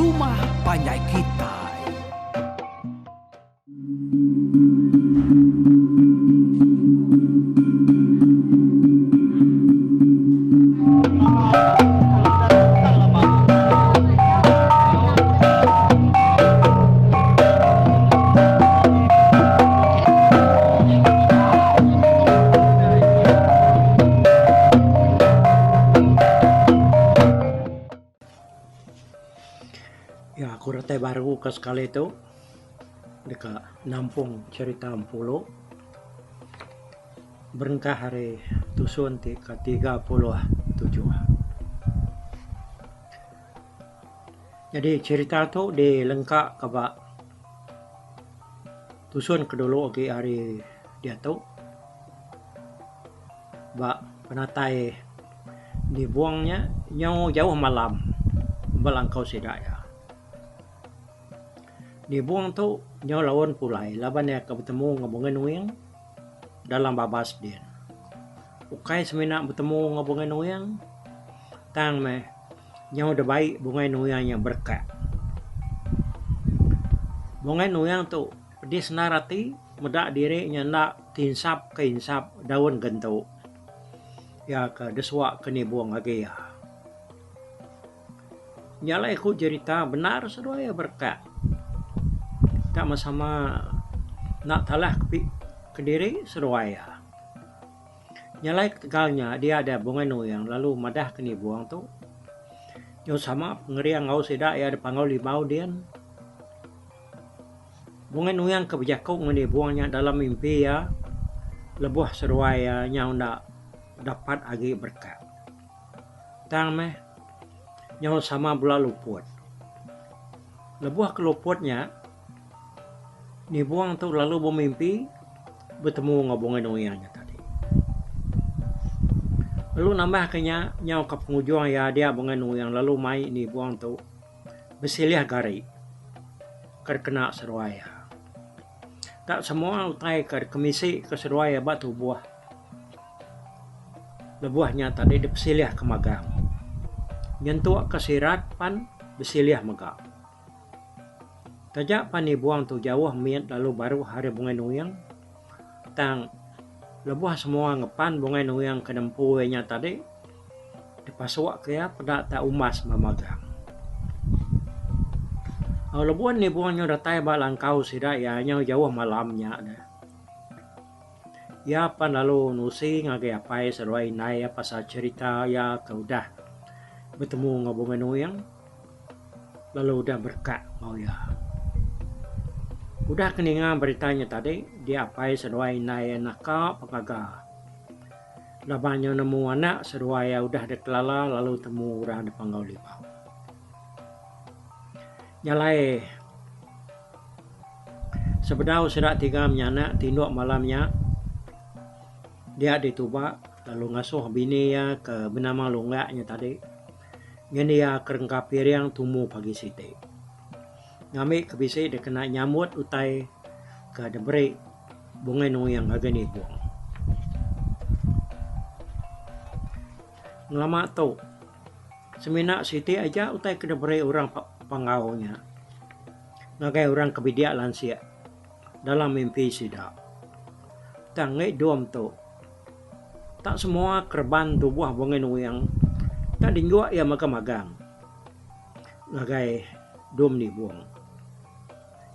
rumah panjai kitai. Ya aku datai baru ke sekali tu deka nampung cherita Empulu berengkah ari tusun ti ke 37. Nyadi cherita tu dilengka ka ba tusun ke dulu agi ari diatu ba penatai nibung nya nyau jauh malam ba langkau sida iya. Nibung tu nyau laun pulai laban iya ke betemu enggau Bungai Nuing dalam babas din. Ukai semina betemu enggau Bungai Nuing tang meh Nyau dibai Bungai Nuyang nya berekak. Bungai Nuyang tu pedis endar ati meda diri nya enda tinsap ke insap daun gentu iya ke desuak ke nibung agi iya. Nya alai ku jerita bendar seduai iya berekak. Tak meh sama enda talah kediri seduai iya. Nya alai ketegal nya dia deh Bungai Nuing lalu madah ke nibung tu nyau sama pengering enggau sida iya da Panggau Limau din. Bungai Nuing ke bejaku enggau nibung nya dalam mimpi iya lebuh seduai iya nyau enda dapat agi berekat. Tang meh nyau sama bela luput. Lebuh ke luput nya. Nibung tu lalu bemimpi betemu enggau Bungai Nuing nya tadi. Lalu nambah ke nya nyau ke pengujung iya dia Bungai Nuing lalu mai Nibung tu besilih gari ke dikena seduai iya. Tak semua utai ke dikemisi ke seduai iya ba tubuh lebuh nya tadi dipesilih ke magang. Nyentuk ke sirat pan besilih mega. Taja pan Nibong tu jauh mit lalu baruh ari Bungai Nuing, tang lebuh semua ngepan Bungai Nuing ke nempu iya nya tadi dipasuk ke iya peda tak umbas memagang. Lebuh Nibong nyau datai ba langkau sida iya nyau jauh malam nya deh. Iya pan lalu nusi ngagai apai seduai indai iya pasal cherita iya ke udah betemu enggau Bungai Nuing. lalu udah berekak enggau iya. Udah ke ninga berita nya tadi, dia apai seduai indai iya naka pengaga. Laban nya nemu anak seduai iya udah dikelala lalu temu orang di Panggau Libau. Nya alai sebedau sida tiga menyanak tinduk malam nya, dia dituba lalu ngasuh bini iya ke benama Lunggak nya tadi Nyendia kerengka piring tumu pagi siti. Ngambi ke bisi dikena nyambut utai ke diberi Bungai Nuing ngagai Nibong. Ngelama tu, semina siti aja utai ke diberi orang Panggau nya ngagai orang ke bidik lansik dalam mimpi sida. Tang enggai dom tu. Tak semua kereban tubuh Bungai Nuing tak dinjuk iya magang-magang ngagai Dom Nibong.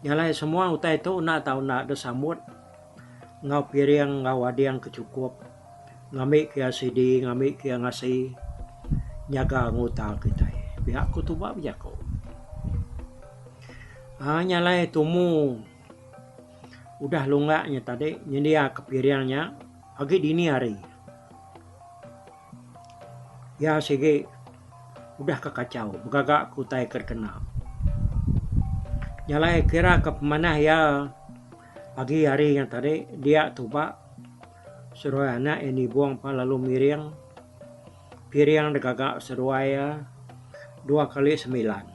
Nya alai semua utai tu enda tau enda disambut enggau piring enggau ading ke chukup ngambi ke iya sidi ngambi ke iya ngasi nyaga nguta kitai. Pia ku tuba bejaku. Aa nya alai tumu udah lunggak nya tadi nyendiaka piring nya. Agi dini hari iya sigi udah ke kachau begaga ke utai ke dikena. Nya alai kira ke pemanah iya pagi hari nya tadi dia tuba seduai anak iya nibung pa lalu miring piring digaga seduai iya dua kali semilan.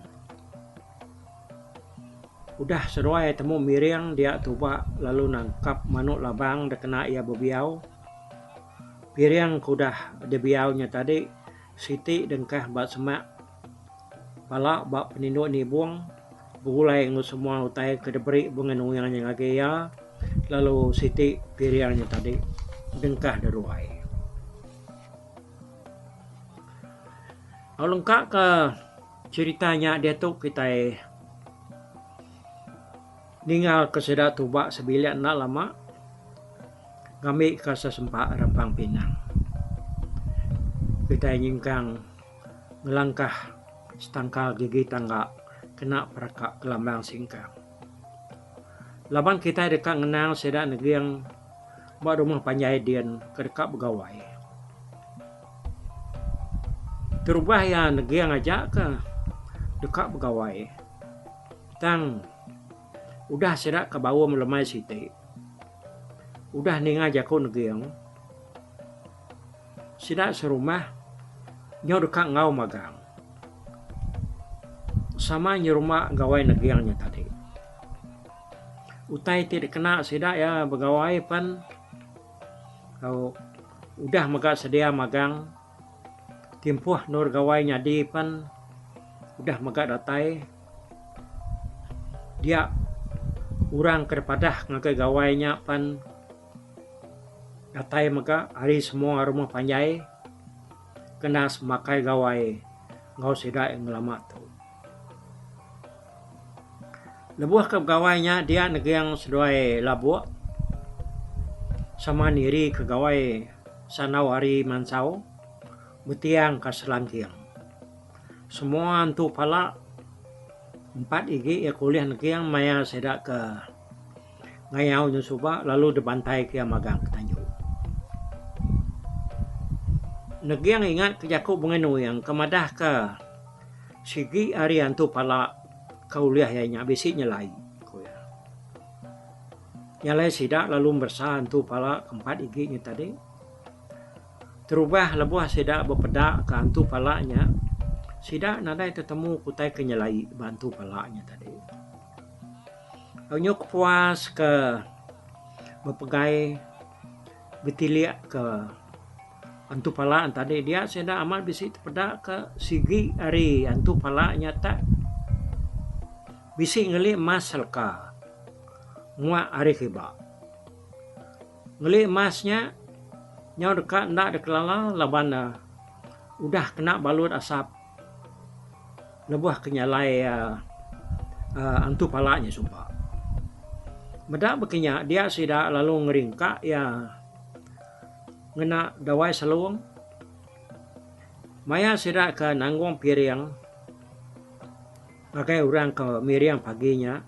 Udah seduai temu miring dia tuba lalu nangkap manuk labang dikena iya bebiau. Piring ke udah dibiau nya tadi siti dengkah ba semak. Pala ba peninduk nibung begulai enggau semua utai ke diberi Bungai Nuing nya ngagai iya lalu siti piring nya tadi dengkah deruai. Au lengka ka cherita nya diatu kitai ningal ke sida tuba sebilik enda lama ngambi ka sesempa rampang pinang. Kitai nyingkang ngelangkah setangkal gigi tangga kena peraka kelambang singkang. Laban kitai deka ngenang sida neging ba rumah panjai din ke deka begawai. Terubah iya neging aja ke deka begawai tang udah sida ke baum lemai siti udah ninga jaku neging. Sida serumah nyau deka enggau magang. Sama nyerumba gawai neging nya tadi. Utai ti dikena sida iya begawai pen au udah mega sedia magang timpuh endur gawai nyadi pen udah mega datai dia orang ke dipadah ngagai gawai nya pen. Datai mega ari semua rumah panjai kena semakai gawai enggau sida iya ngelama tu. Lebuh ke begawai nya dia neging seduai labuk sama niri ke gawai sandau hari mansau betiang ka selangking. Semua entu pala empat igi iya ke ulih neging maya sida ke Ngayau nya suba lalu dibantai ke iya magang ke tanju. Neging ingat ke jaku Bungai Nuing ke madah ke sigi ari antu pala ke ulih iya nya bisi nyelai, ku iya. Nya alai sida lalu meresa antu pala ke empat igi nya tadi. Terubah lebuh sida bepeda ke antu pala nya, sida nadai tetemu ke utai ke nyelai ba antu pala nya tadi. Nyuk puas ke bepegai betilik ke antu pala tadi dia sida amat bisi tepeda ke sigi ari antu pala nya tak bisi ngeli emas seleka muak ari kiba. Ngeli emas nya nyau deka enda dikelala laban ne udah kena balut asap. Lebuh ke nyalai antu pala nya suba. Meda baka nya dia sida lalu ngeringka iya ngena dawai selung. Maya sida ke nanggung piring ngagai orang ke miring pagi nya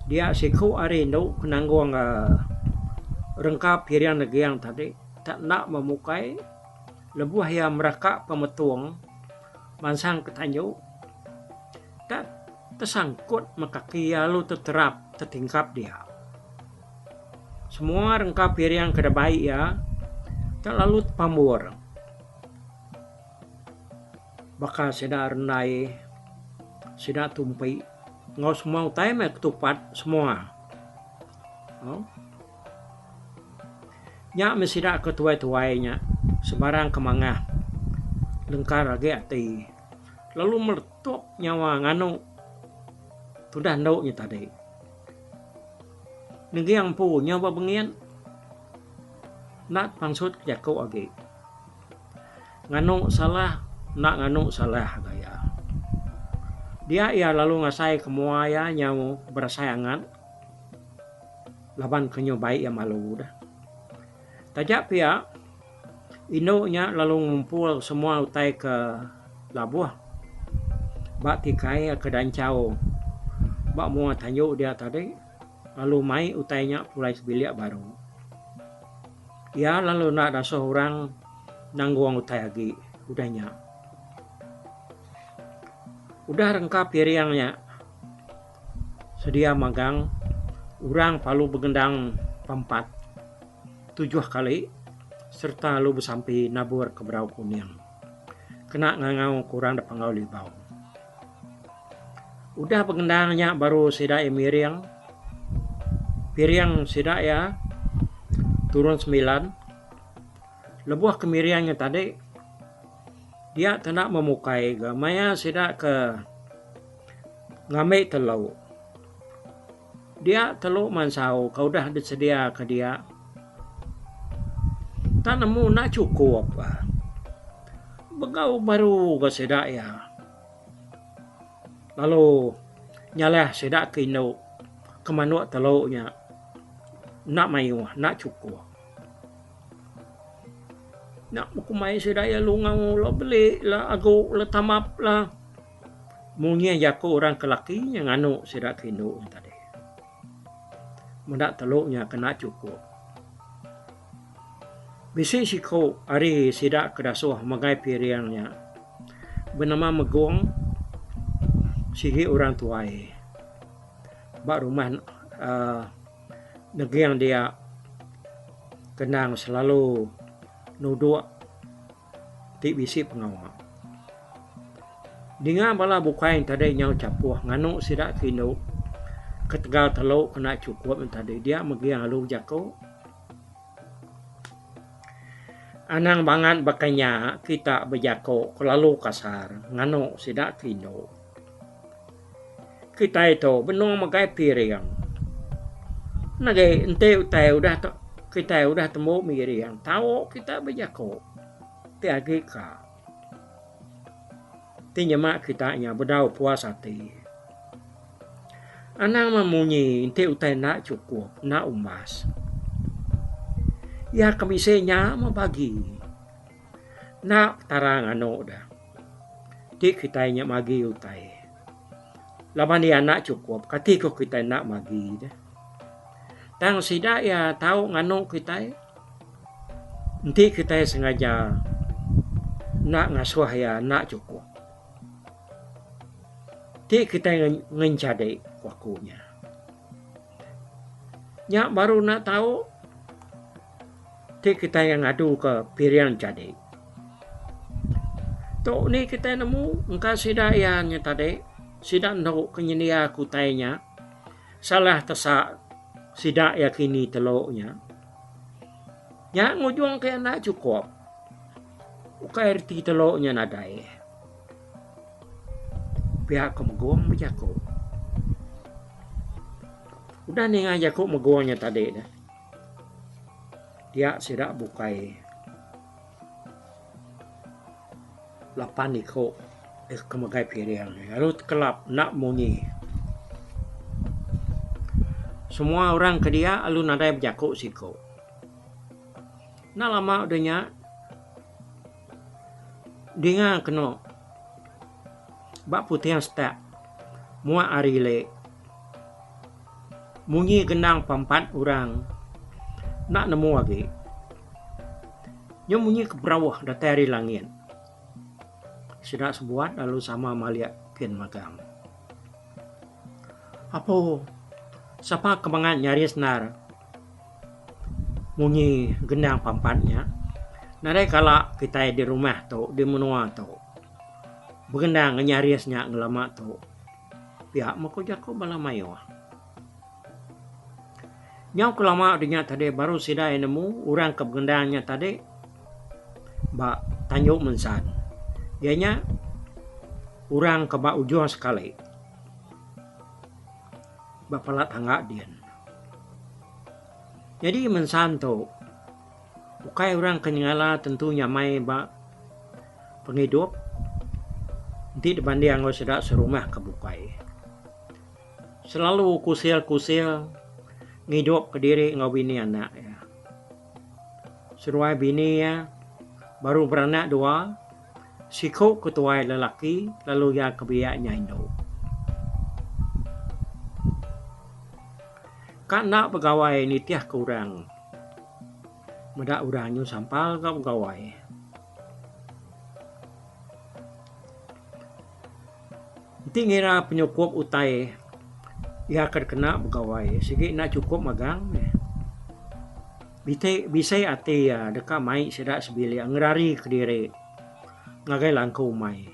dia siku ari indu ke nanggung rengka piring neging tadi tak enda memukai lebuh iya meraka pemetung. Mansang ke tanju tak tesangkut meh kaki iya lalu teterap tetingkap dia. Semua rengka piring ke dibai iya tak lalu tepambur baka sida rendai, sida tumpi enggau semua utai meh ketupat semua. Nya meh sida ke tuai-tuai nya sebarang ke mangah lengkar agi ati lalu meletup nyawa nganu tudah endu nya tadi. Neging empu nyau ba bengit enda pansut ke jaku agi. Nganu salah enda nganu salah ga iya. Dia iya lalu ngasai ke mua iya nyau berasai angat. Laban ke nyu bai iya malu deh. Taja pia, indu nya lalu ngumpul semua utai ke labuh ba tikai ke danchau ba mua tanju dia tadi lalu mai utai nya pulai sebilik baru. Iya lalu enda dasuh orang nanggung utai agi udah nya. Udah rengka piring nya. Sedia magang orang palu begendang pampat tujuh kali sereta lalu besampi nabur ke berau kuning kena ngangau ke orang da Panggau Libau. Udah begendang nya baru sida iya miring. Piring sida iya turun semilan. Lebuh ke miring nya tadi dia tenda memukai ga maya sida ke. Ngambi telu. Dia telu mansau ke udah disediaka dia. Tak nemu enda chukup. Begau baru ga sida iya. Lalu nyalah sida ke indu ke manuk telu nya enda mayuh enda chukup. Nya bekumbai sida iya lungau la beli la agu la tambap la. Munyi jaku orang ke laki nya nganu sida ke indu nya tadi. Meda telu nya kena chukup. Bisi siku ari sida ke dasuh megai piring nya benama Megong sigi orang tuai ba rumah uhh neging dia kenang selalu nudok ti bisi pengawa. Dinga bala bukai enti nyau chapuh nganu sida ke indu ketegal telu kena chukup enti tadi dia megi alu jaku. Anang bangat baka nya kita bejaku kelalu kasar nganu sida ke indu. Kitai tu benung megai piring. Negi enti utai udah kitai udah tembu miring tau kita bejaku ti agi ka. Ti nyema kita nya bedau puas ati. Anang meh munyi enti utai enda chukup enda umbas. Iya ke bisi nya meh bagi. Enda petara nganu deh. Ti kitai nya magi utai. Laban iya enda chukup kati ku kitai enda magi deh. Tang sida iya tau nganu kitai enti kitai sengaja enda ngasuh iya enda chukup. Ti kitai ngenchadi ku aku nya. Nya baru enda tau ti kitai ngadu ka piring jadi. Tu ni kitai nemu engka sida iya nya tadi sida endo ke nyendia ke utai nya salah tesa sida iya kini telo nya. Nya ngujung ke enda chukup ukai reti telo nya nadai. Pia ko Megong bejaku. Udah ninga jaku Megong nya tadi ne dia sida bukai lapan iku ke megai piring lalu tekelap enda munyi. Semua orang ke dia lalu nadai bejaku siku. Enda lama udah nya Dinga kenu ba puting setak muak ari ili munyi gendang pampat orang enda nemu agi. Nyau munyi ke berauh datai ari langit. Sida sebuat lalu sama malik kin magang. Apo sapa ke bangat nyaris endar. Munyi gendang pampat nya, nadai kala kitai di rumah tu, di menua tu begendang ngenyaris nya ngelama tu. Pia meh ku jaku bala mayuh. Nyau ke lama udah nya tadi baru sida iya nemu orang ke begendang nya tadi ba Tanjung Mensan. Iya nya orang ke ba ujung sekali ba pala tangga din. Nyadi mensan tu ukai orang ke nyengala tentu nyamai ba pengidup enti dibanding enggau sida serumah ke bukai. Selalu kusil-kusil ngidup kediri enggau bini anak iya. Seduai bini iya baru beranak dua siku ketuai lelaki lalu iya ke biak nya indu. Ka enda begawai nitih ke orang. Meda orang nyu sampal ga begawai. Enti ngira penyukup utai iya ke dikena begawai sigi enda chukup magang meh. Bisi bisi ati iya deka mai sida sebilik ngerari kediri ngagai langku umai.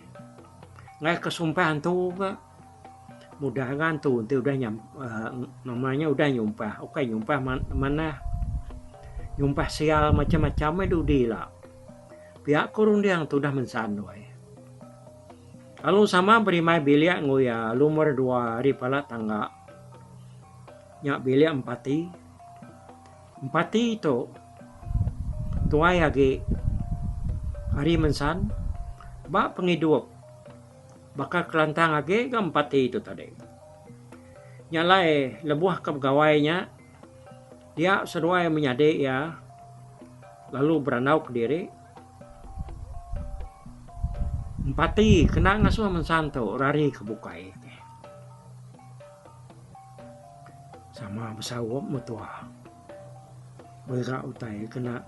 Ngagai ke sumpah antu ga. Mudah ga antu enti udah uhh nama nya udah nyumpah ukai nyumpah manah nyumpah sial macam macam meh dudi ila. Pia ku runding tudah mensan tu ai. Lalu sama berimai bilik enggau iya lumur dua ari pala tangga nya bilik Empati. Empati tu tuai agi ari Mensan ba pengidup baka kelantang agi ga Empati tu tadi. Nya alai lebuh ke begawai nya dia seduai menyadi iya lalu berandau kediri. Empati kena ngasuh mensan tu rari ke bukai. Sama besaup metua mega utai kena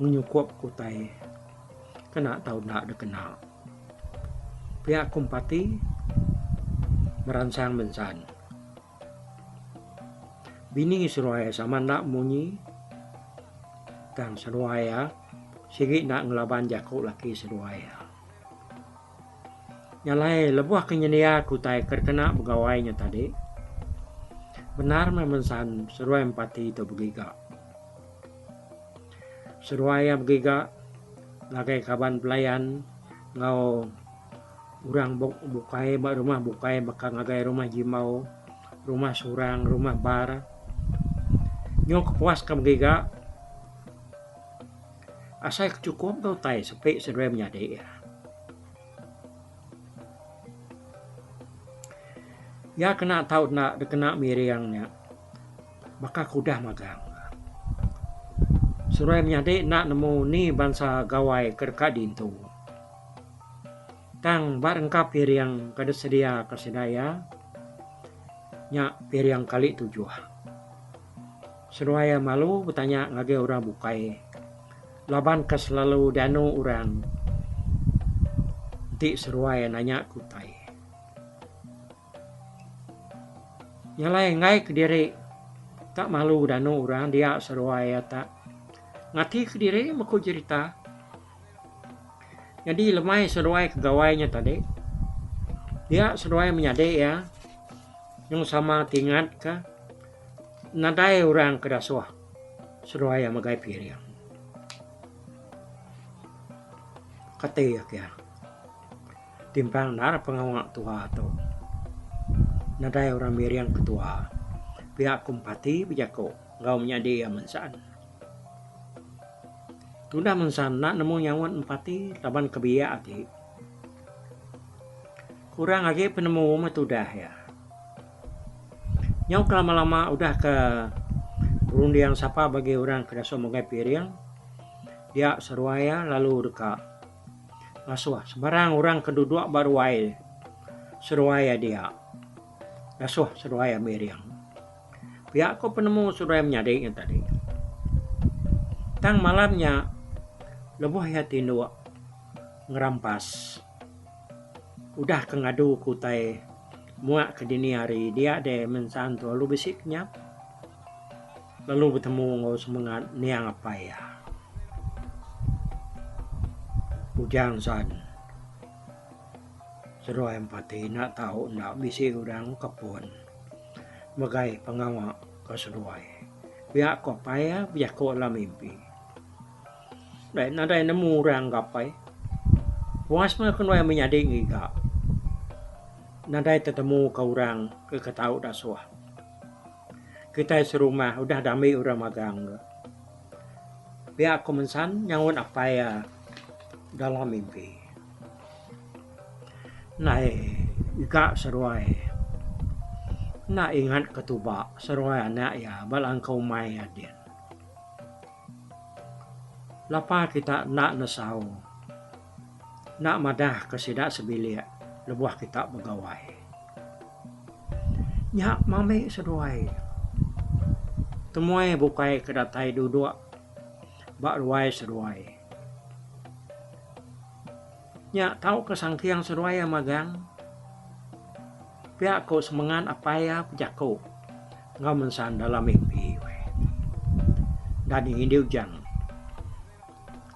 ngenyukup ke utai kena tau enda dek kena. Pia ku empati meransang mensan. Bini seduai sama enda munyi tang seduai iya sigi enda ngelaban jaku laki seduai iya. Nya alai lebuh ke nyendia ke utai ke dikena begawai nya tadi bendar meh mensan seduai empati tu begiga. Seduai iya begiga ngagai kaban belayan enggau Orang bukai ba rumah bukai baka ngagai rumah Jimbau, rumah Surang, rumah Bar. Nyau kepuas ka begiga asai ke chukup ga utai sepi seduai menyadi iya. Iya kena tau enda dikena miring nya baka ke udah magang. Seduai menyadi enda nemu ni bansa gawai ke deka diintu. Tang ba rengka piring ke disedia ke sida iya nya piring kali tujuh. Seduai iya malu betanya ngagai orang bukai laban ke selalu dianu orang enti seduai iya nanya ke utai. Nya alai enggai kediri tak malu danu orang dia seduai iya tak ngati kediri meh ku jerita. Nyadi lemai seduai ke gawai nya tadi dia seduai menyadi iya nyau sama tingat ka nadai orang ke dasuh seduai iya megai piring. Kati ake timpang endar pengawa tuha tu nadai orang miring ketua pia ku Empati bejaku enggau menyadi iya mensan. Tudah mensan enda nemu nyaut empati laban ke biak agi. Kurang agi penemu meh tudah iya. Nyau ke lama-lama udah ke berunding sapa bagi orang ke dasuh megai piring dia seruai iya lalu deka ngasuh sebarang orang ke duduk ba ruai seruai iya dia dasuh seruai iya miring. Pia ko penemu seduai menyadi nya tadi. Tang malam nya lebuh iya tinduk ngerampas udah ke ngadu ke utai muak ke dini hari dia deh mensan tu lalu bisi kenyap lalu betemu enggau semengat niang apai iya. Bujang San. Seduai empati enda tau enda bisi orang kepun. Megai pengawa ke seduai. Pia ko apai iya bejaku dalam mimpi. Dai nadai nemu orang ga apai. Puas meh kenuai menyadi ngiga. Nadai tetemu ka orang ke ke tau dasuh. Kitai serumah udah diambi orang magang ga. Pia ko mensan nyaut apai iya dalam mimpi. Ndai ga seduai enda ingat ke tuba seduai anak iya ba langkau umai iya din. Lapa kita enda nesau enda madah ke sida sebilik lebuh kita begawai. Nya mami seduai temuai bukai ke datai duduk ba ruai seduai. Nya tau ke sangking seduai iya magang. Pia ku semengat apai iya bejaku enggau mensan dalam mimpi. Dani indi ujang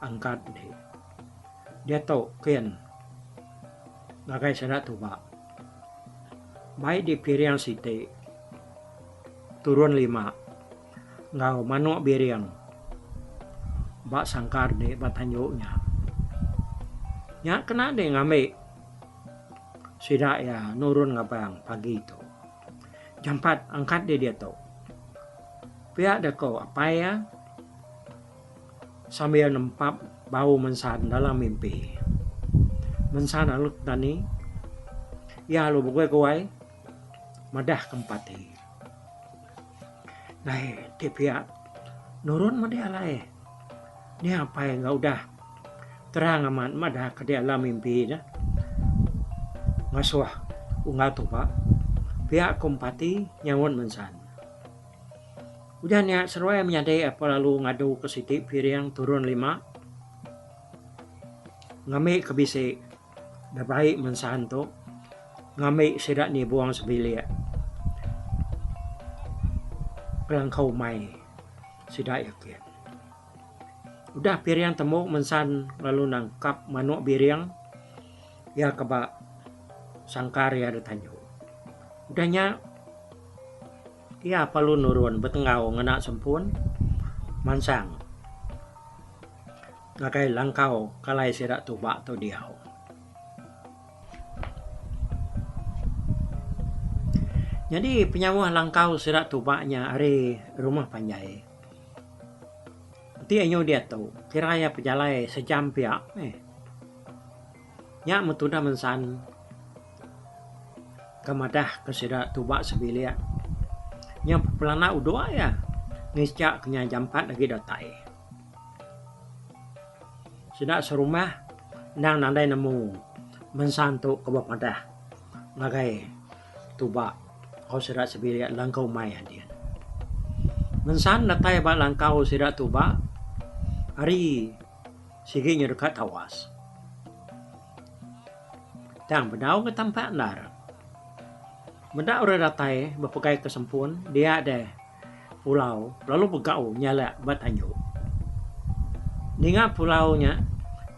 angkat indi diatu kin ngagai sida tuba. Bai di piring siti turun lima enggau manuk biring ba sangkar di ba tanju nya. Nya kena di ngambi. Sida iya nurun ngabang pagi tu. Jampat angkat dih diatu. Pia deh ko apai iya sambil nempap bau mensan dalam mimpi. Mensan alu tani iya alu beguai-guai madah ke empati. Nai ti pia nurun meh dih alai. Nya apai enggau udah terang amat madah ke dih alam mimpi ne ngasuh unggal tuba pia ku empati nyaut mensan. Udah nya seruai menyadi apai lalu ngadu ke siti piring turun lima ngambi ke bisi da bai mensan tu ngambi sida nibung sebilik kelangkau umai sida yakin. Udah piring tembu mensan lalu nangkap manuk biring iya ke ba sangkar iya da tanju. Udah nya iya perlu nurun betenggau ngena sempun mansang ngagai langkau kalai sida tuba tu diau. Nyadi penyauh langkau sida tuba nya ari rumah panjai. Enti anyu diatu kira iya pejalai sejam pia meh. Nya meh tudah mensan ke madah ke sida tuba sebilik nya pelana udok iya ngicha ke nya jampat agi datai. Sida serumah endang nadai nemu mensan tu ke bepadah ngagai tuba enggau sida sebilik langkau umai adin. Mensan datai ba langkau sida tuba ari sigi nya deka tawas. Tang bedau ke tampak endar. Meda orang datai bepegai ke sempun dia deh. Pulau lalu begau nyalak ba tanju. Ninga pulau nya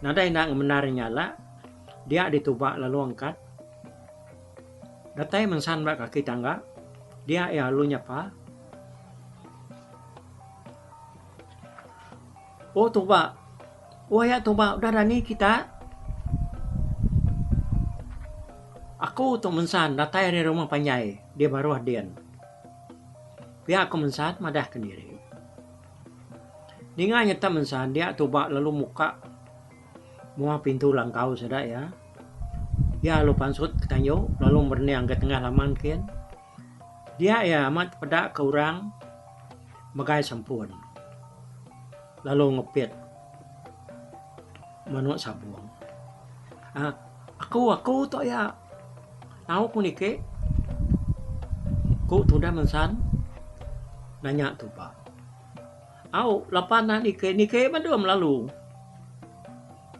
nadai enda ngemendar nyalak dia dituba lalu angkat. Datai mensan ba kaki tangga dia iya lalu nyapa. Oh tuba, oh aya tuba udah dani kita. Aku tu mensan datai ari rumah panjai di baruh din. Pia ku Mensat madah kediri. Ninga nyeta Mensat dia tuba lalu muka mua pintu langkau sida iya. Iya lalu pansut ke tanju lalu merening ke tengah laman kin. Dia iya amat tepeda ke orang megai sempun lalu ngepit manuk sabung. Aaa aku aku tu iya tau ku niki ku tudah mensan nanya tuba. Au lapan ne niki niki mendum lalu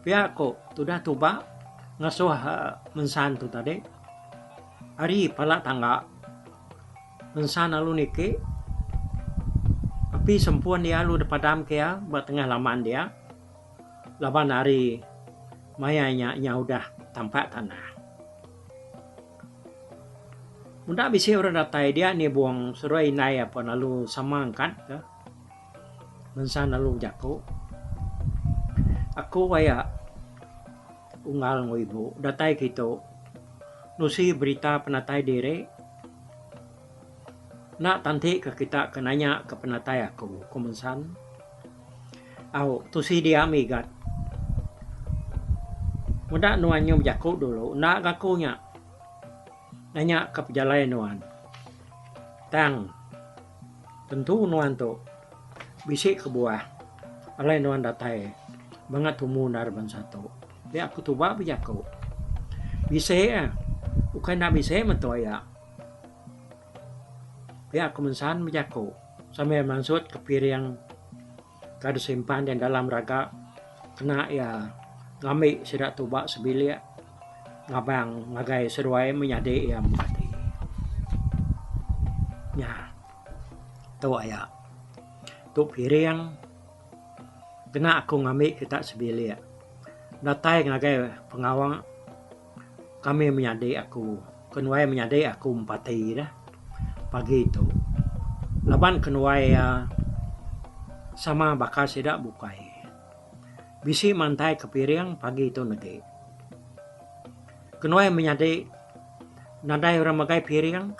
pia ku tudah tuba ngasuh mensan tu tadi ari pala tangga mensan lalu niki api sempun iya lalu dipadam ke iya ba tengah laman dia. Laban hari maya nya nya udah tampak tanah. Meda bisi orang datai dia nibung seruai indai apan lalu sama angkat ka mensan lalu bejaku. Aku aya unggal enggau ibu datai kitu nusi berita penatai diri enda tanti ka kita ke nanya ka penatai aku, ku mensan. Au, tusi dia migat. Meda nuan nyu bejaku dulu enda ga aku nya. Nanya ka pejalai nuan. Tang tentu nuan tu bisi kebuah alai nuan datai bangat tumu endar bansa tu. Pia ku tuba bejaku. Bisi ah ukai enda bisi meto iya. Pia ku mensan bejaku sambil mansut ke piring ka disimpan iya dalam raga kena iya ngambi sida tuba sebilik ngabang ngagai seduai menyadi iya mati. Nya tu aya tu piring kena aku ngambi kita sebilik datai ngagai pengawa. Kami menyadi aku kenuai menyadi aku empati dah pagi tu laban kenuai iya sama baka sida bukai. Bisi mantai ke piring pagi tu negi. Kenuai menyadi. Nadai orang megai piring.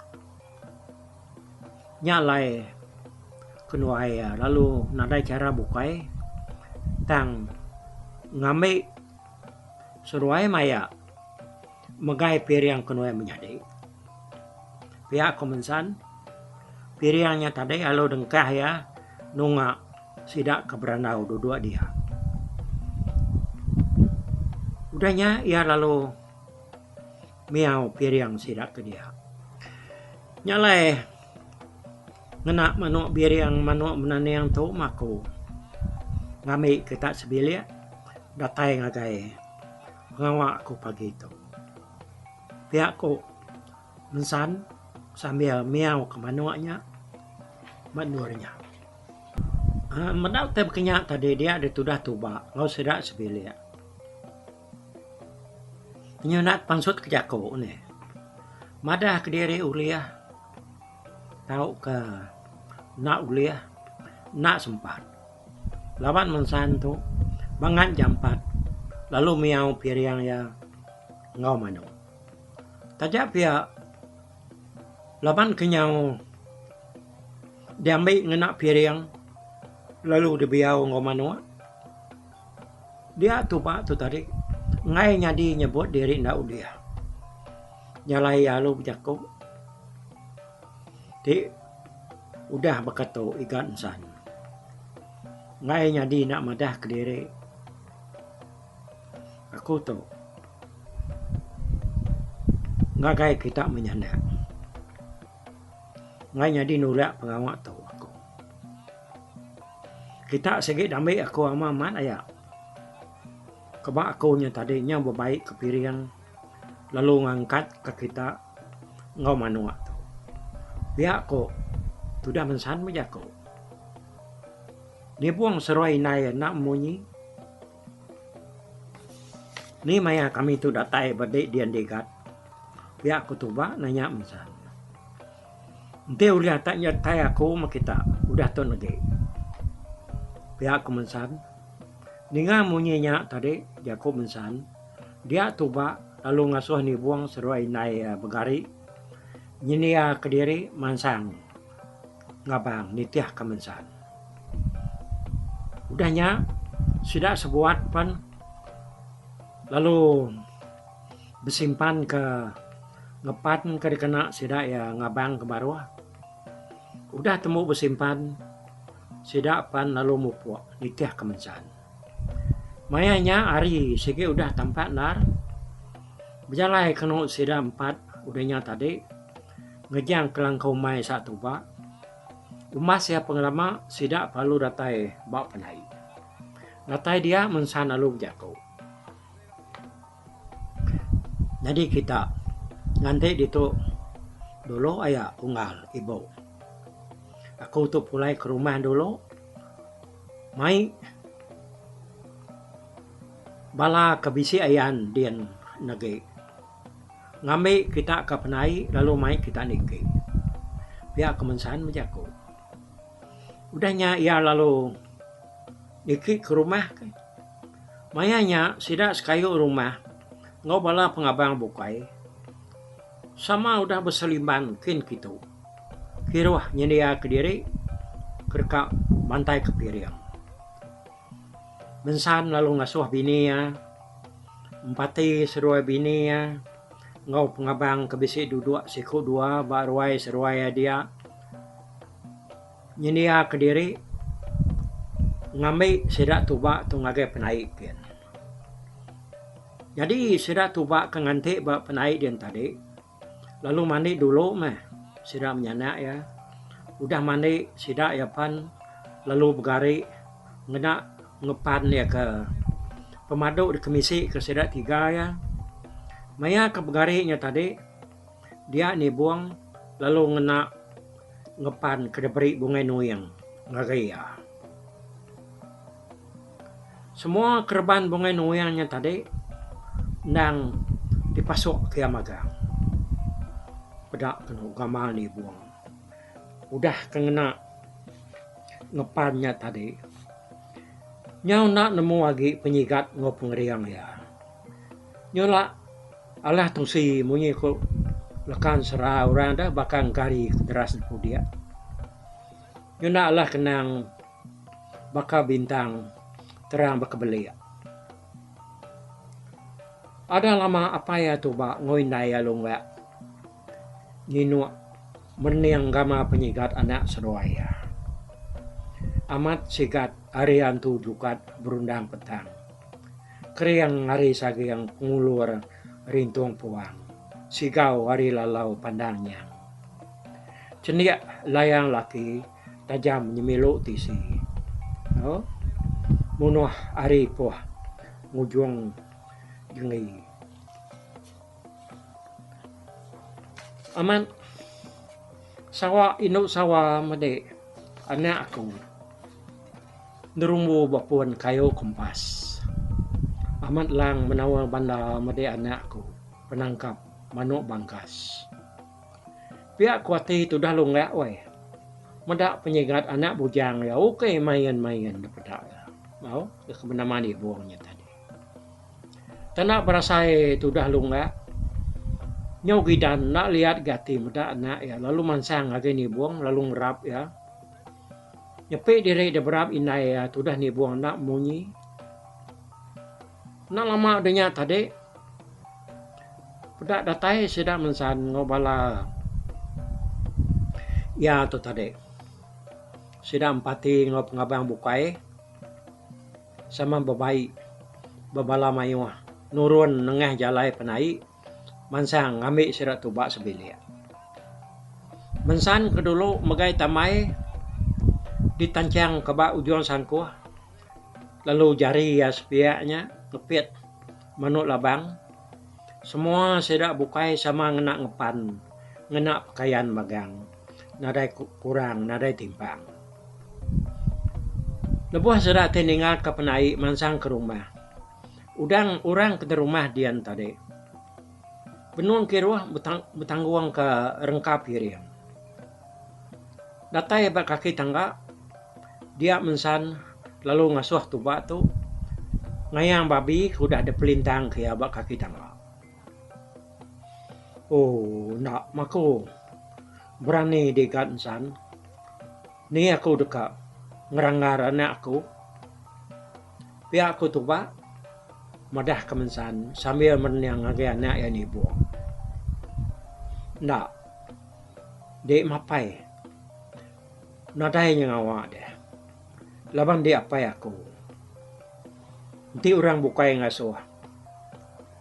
Nya alai kenuai iya lalu nadai chara bukai tang ngambi seduai maya megai piring kenuai menyadi. Pia ku Mensan, piring nya tadi lalu dengkah iya nunga sida ke berandau duduk dia. Udah nya iya lalu miau piring sida ke dia. Nya alai ngena manok biring manok menaning tu mah aku ngambi kita sebilik datai ngagai pengawa aku pagi tu. Pia ku Mensan sambil miau ke manok nya ba endur nya. Aaa meda utai baka nya tadi dia ditudah tuba enggau sida sebilik. Nyunak pansut ke jaku nih. Madah kediri ulih tauka enda ulih enda sempat. Laban mensan tu bangat jampat lalu miau piring iya enggau manuk. Taja pia laban ke nyau diambi ngena piring lalu dibiau enggau manuk. Dia tuba tu tadi enggai nyadi nyebut diri enda ulih. Nya alai iya lalu bejaku ti udah baka tu iga ensan. Enggai nyadi enda madah kediri aku tu ngagai kita menyanak. Enggai nyadi nulak pengawa tu aku. Kita sigi dambi aku amat amat aya. Keba aku nya tadi nyau bebai ke piring lalu ngangkat ke kita enggau manuk tu. Pia ko tudah mensan meh jaku. Nibung seruai indai enda munyi. Ni maya kami tu datai ba di dian digat. Pia ko tuba nanya mensan. Enti ulih atak nyertai aku meh kita udah tu negi. Pia ku Mensan. Ninga munyi nya tadi jaku Mensan, dia tuba lalu ngasuh nibung seduai indai iya begari nyendia kediri mansang ngabang nitihka Mensan. Udah nya sida sebuat pen lalu besimpan ke ngepan ke dikena sida iya ngabang ke baruh. Udah tembu besimpan, sida pan lalu mupuk nitih ke mensan. Maya nya hari sigi udah tampak endar. Bejalai kenu sida empat udah nya tadi ngejang ke langkau umai sa tuba. Umbas iya pengelama sida lalu datai ba pendai. Datai dia mensan lalu bejaku. Nyadi kita nganti ditu dulu aya unggal ibu. Aku tu pulai ke rumah dulu mai bala ke bisi ayan din negi ngambi kita ke penai lalu mai kita niki. Pia ke mensan bejaku. Udah nya iya lalu niki ke rumah. Maya nya sida sekayu rumah enggau bala pengabang bukai sama udah beselimban kin kitu kiruh nyendia kediri ke deka mantai ke piring. Mensan lalu ngasuh bini iya empati seduai bini iya enggau pengabang ke bisi duduk siku dua ba ruai seduai iya dia. Nyendia kediri ngambi sida tuba tu ngagai penai gin. Nyadi sida tuba ke nganti ba penai din tadi lalu mandi dulu meh sida menyanak iya. Udah mandi sida iya pan lalu begari ngena ngepan iya ke pemadu dikemisi ke sida tiga iya. Maya ke begari nya tadi dia nibung lalu ngena ngepan ke diberi Bungai Nuing ngagai iya. Semua kereban Bungai Nuing nya tadi endang dipasuk ke iya magang. Peda kenu gamal nibung. Udah ke ngena ngepan nya tadi nyau enda nemu agi penyigat enggau pengering iya. Nyau la alah tusi munyi ku. Leka ensera orang deh baka engkari ke deras depudik. Ngena alah kenang baka bintang terang bekebelik. Ada lama apai iya tuba enggau indai iya lunggak nyinuk merening gama penyigat anak seduai iya. Amat sigat ari antu jukat berundang petang. Kering ari saging pengulur rintung puang. Sigau ari lalau pandang nyang. Chendik layang laki tajam nyemilu tisi. Munuh ari puh ngujung jenggi. Amat sawa indu sawa medi anak aku nerumbu ba pun kayu kempas. Amat lang menawa banda medi anak aku penangkap manuk bangkas. Pia ku ati tudah lunggak weh. Meda penyigat anak bujang iya ukai main-main da peda iya. Au ke benama nibung nya tadi. Tanda berasai tudah lunggak nyau gidan enda liat ga ati meda anak iya lalu mansang ngagai nibung lalu ngerap iya. Nyepi diri da berap indai iya tudah nibung enda munyi. Enda lama udah nya tadi peda datai sida mensan enggau bala iya tu tadi. Sida empati enggau pengabang bukai sama bebai bebala mayuh nurun nengah jalai penai mansang ngambi sida tuba sebilik. Mensan ke dulu megai tamai ditanchang ke ba ujung sangkuh. Lalu jari iya sepiak nya ngepit manuk labang. Semua sida bukai sama ngena ngepan ngena pekayan magang nadai kurang nadai timpang. Lebuh sida ti ninga ka penai mansang ke rumah udang orang ke derumah dian tadi benung kiruh betanggung ka rengka piring. Datai ba kaki tangga dia mensan lalu ngasuh tuba tu ngayang babi ke udah dipelintang ke iya ba kaki tangga. Ooh enda maku berani diga ensan ni aku deka ngeranggar anak aku pia ku tuba madah ke mensan sambil merening ngagai anak iya nibung. Enda. Dek mapai. Nadai nyengawa deh. Laban dek apai aku. Enti orang bukai ngasuh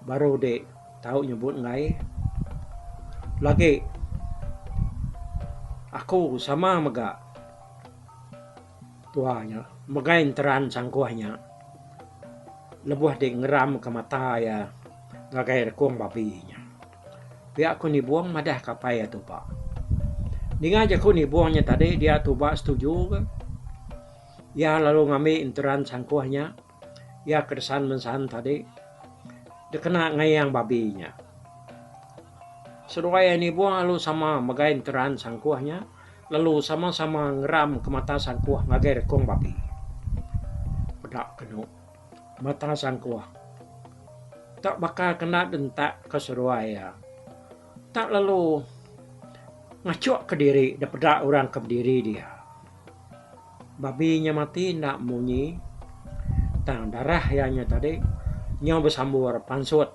baru dek tau nyebut enggai. Lagi aku sama mega tua nya megai enteran sangkuh nya lebuh dek ngeramka mata iya ngagai rekung babi nya. Pia ku Nibong madah ka apai iya tuba. Ninga jaku Nibong nya tadi dia tuba setuju ke. Iya lalu ngambi enteran sangkuh nya iya ke desan mensan tadi dikena ngayang babi nya. Seduai iya Nibong lalu sama megai enteran sangkuh nya lalu sama-sama ngeram ke mata sangkuh ngagai rekung babi. Peda kenu. Mata sangkuh. Tak baka kena dentak ke seduai iya. Tak lalu ngachuk ke diri da peda orang ke bediri dia. Babi nya mati enda munyi tang darah iya nya tadi nyau besambur pansut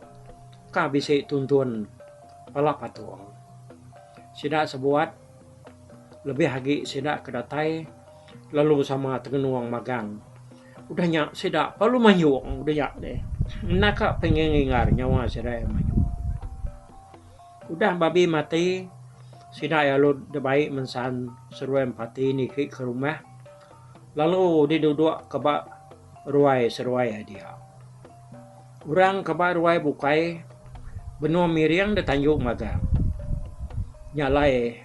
ka bisi tuntun pala patung. Sida sebuat lebih agi sida ke datai lalu sama tengenung magang. Udah nya sida perlu mayung udah nya deh. Naka pengingar nyawa sida iya mayung. Udah babi mati sida iya lalu dibai mensan seruai empati niki ke rumah lalu diduduk ke ba ruai seruai iya dia. Orang ke ba ruai bukai benung miring da tanju magang. Nya alai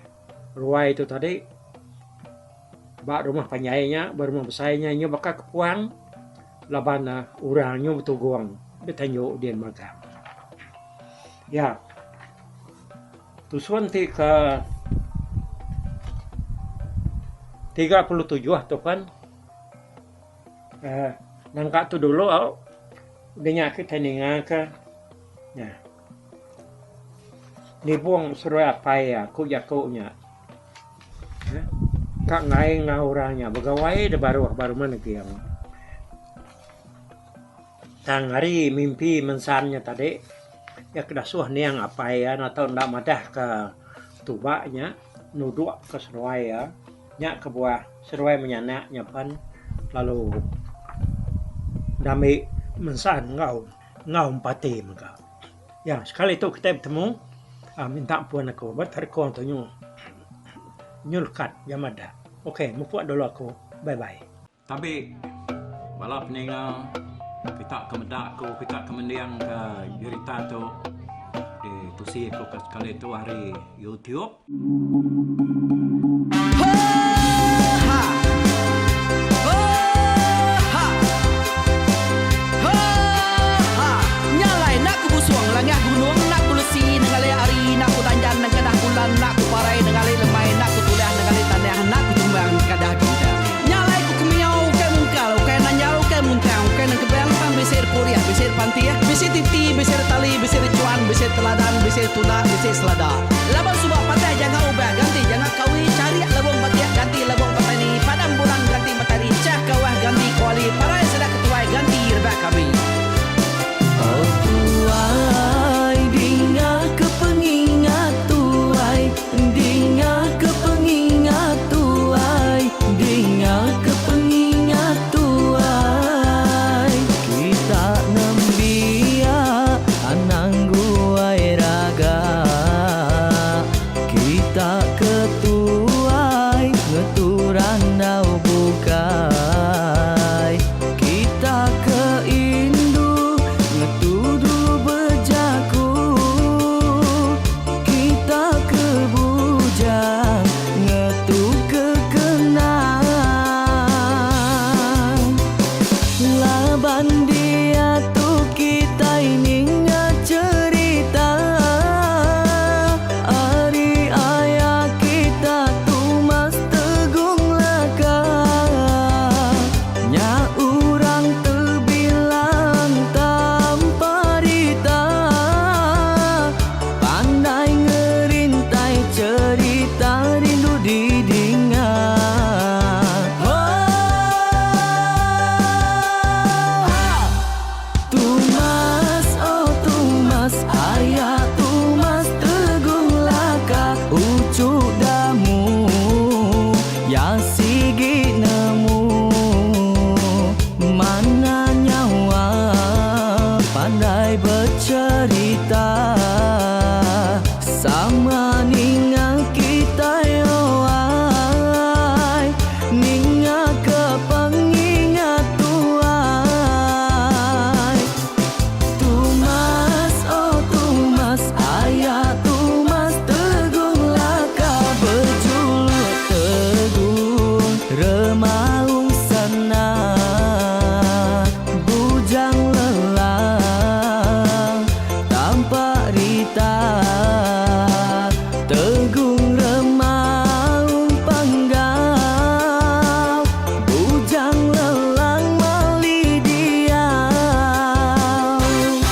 ruai tu tadi. Ba rumah panjai nya, ba rumah besai nya inya baka ke puang laban ne orang nyu betugung betanju din magang. Ya. Tusun ti ke 37 tu kan uhh nangka tu dulu au udah nya kitai ninga ka nya. Nibung seduai apai iya ku jaku nya. Ka enggai enggau orang nya begawai da baruh ba rumah neging. Tang ari mimpi mensan nya tadi iya ke dasuh niang apai iya enda tau enda madah ka tuba nya nudok ka seduai iya. Nya kebuah seduai menyanak nya pen lalu diambi mensan enggau enggau empati mega. Ya sekali tu kitai betemu uhh minta ampun aku ba telefon tu nyu nyu lekat jam adah. Ok mupuk dulu aku bye bye. Tabi bala peninga kita ke meda aku kita ke mending ka jerita tu ditusi aku ke sekali tu ari YouTube. Laban suba patah janga ubah ganti janga kawi charik lebung batik ganti lebung petani padam bulan ganti matari chah kawah ganti kuali parai sida ketuai ganti rebak kami. Oh tuai dinga ke pengingat tuai dinga ke pengingat tuai dinga ke pengingat tuai kita nembiak anang guai raga kita ke tuai ngetu randau bukai kita ke indu ngetu dulu bejaku kita ke bujang ngetu ke kenang laban diatu kitai ninga cherita ari aya kita Tumas Tegung Laka nya urang tebilang tanpa rita pandai ngerintai cherita rindu didinga. Tumas oh Tumas aya Tumas Tegung Laka uchu damu ya sigi nemu mana nyawa pandai becherita sama ninga kitai oh ai ninga ke pengingat tuai Tumas oh Tumas aya Tumas Tegung Laka bejuluk Tegung Remaung Sana Bujang Lelang Tampak Rita Tegung Remaung Panggau Bujang Lelang Mali Diau.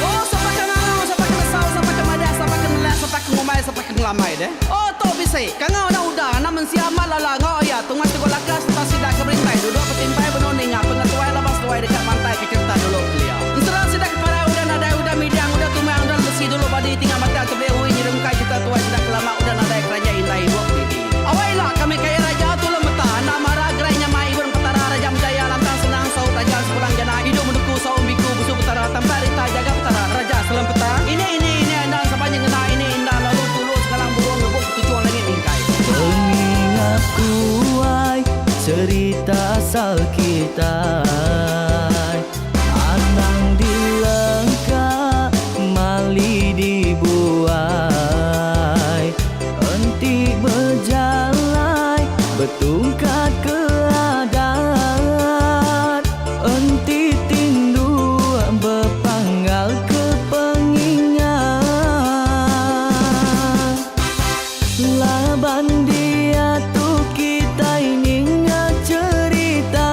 Oh sapa ke ngangau sapa ke nesau sapa ke madah sapa ke nelak sapa ke ngumbai sapa ke ngelamai deh. Oh tu bisi kangau anak uda anak mensia amat lala enggau aya tungai teguh laka sereta sida ke berintai duduk betimpai benung ninga pengetuai laban seduai deka mantai ke cherita dulu kelia. Ensera sida ke parai udah nadai udah midang udah tumang udah lesi dulu badi tinggal batang tebeli ui nyerungkai cherita tuai sida ke lama udah nadai keranjai indai ibuk didi. Awai ila kami kai raja tulung meta enda mara gerai nyamai ibun petara raja menjaya lantang senang saut raja sepulang jana idup menuku saum biku busu petara tampak rita jaga petara raja selempeta ini ini ini enda sapa nyengena ini enda lalu tulu sekalang burung ngebuk ketuchung langit mingkai. Pengingat tuai cerita asal kitai Anang dilengka mali dibuai Enti bejalai betungkat ke adat Enti tinduk bepanggal ke pengingat Laban diatu kitai ninga cherita.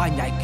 Panjai kin.